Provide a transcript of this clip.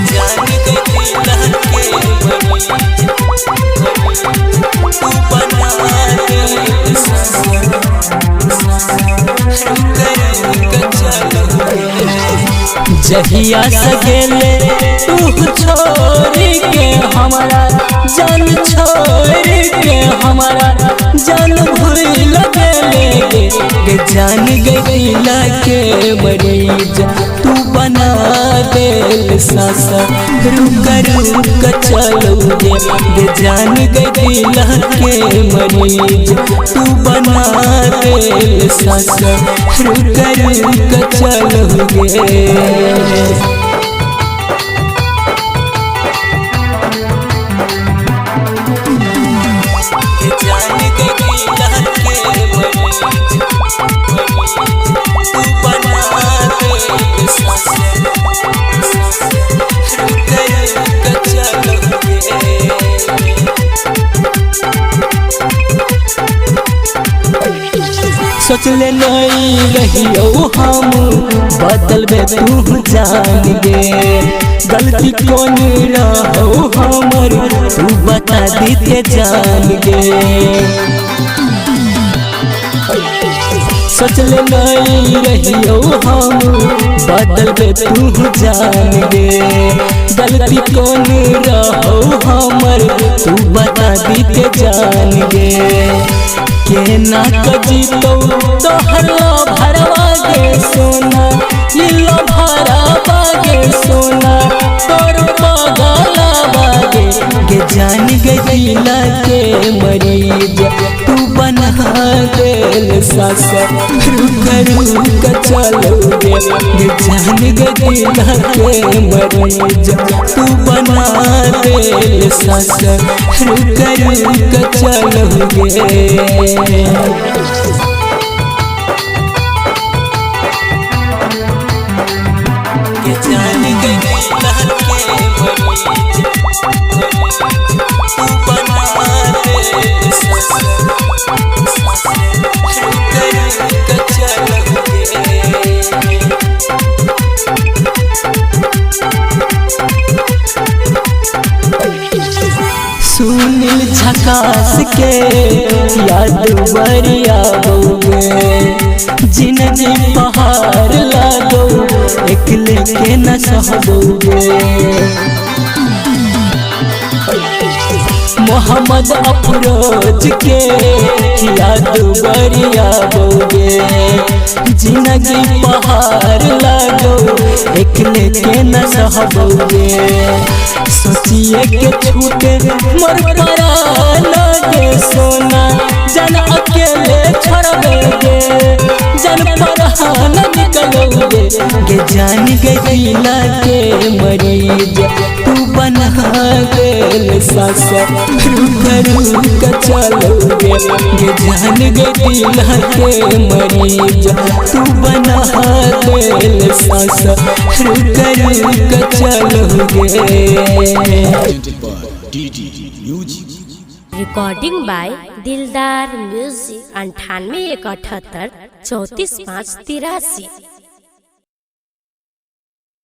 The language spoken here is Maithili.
जान गई दिल के मरीज तू बना देल सासा रुक रुक चलो जहिया सगेले तू छोड़ के हमारा जान, छोड़ के हमारा जान भूल गेले गे जान गईला के मरीज तू बना देल सासा रुक रुक चलो गे जान गईला के मरीज तू बना देल सासा रुक रुक चलो गे। जान गई दिल के मरीज तू बना देल सासा रुक रुक चलो गे। सोचले नहीं रहियो हम बदलबे तू जान गे, गलती कौन रहो हमर तू बता दीते जान गे। सोचले नहीं रहियो हम बदलबे तू जान गे, गलती कौन रहो हमर तू बता दीते जान गे। के ना कजीतो तोहर भरवा गे सोना, लो भरवा गे सोना तोर पगला बागे गे जान गईला के मरीज तू बना देल सासा रुक रुक चलो गे जान गईला के मरीज तू बना देल सासा रुक रुक चलो गे। के जान गई दिल के मरीज तू बना देल सासा रुक रुक चलो गे। सुनील झकास के याद बरिया बउगे, जिंदगी पहाड़ लागो एकले के न सहबोगे। मोहम्मद अफरोज के याद बरिया बउगे, जिंदगी पहाड़ लागो एकले के न सहबोगे। सोचिए के छूटे मोर परान गे सोना, जन अकेले छोड़बे गे जन परान निकलोगे गे जान गईला के मरीज तू बना देल सासा रुक रुक चलो गे जान गईला के मरीज तू बना देल सासा रुक रुक चलो गे। Presented by DD Music. Recording by Dildar music 98 178 34 5 83।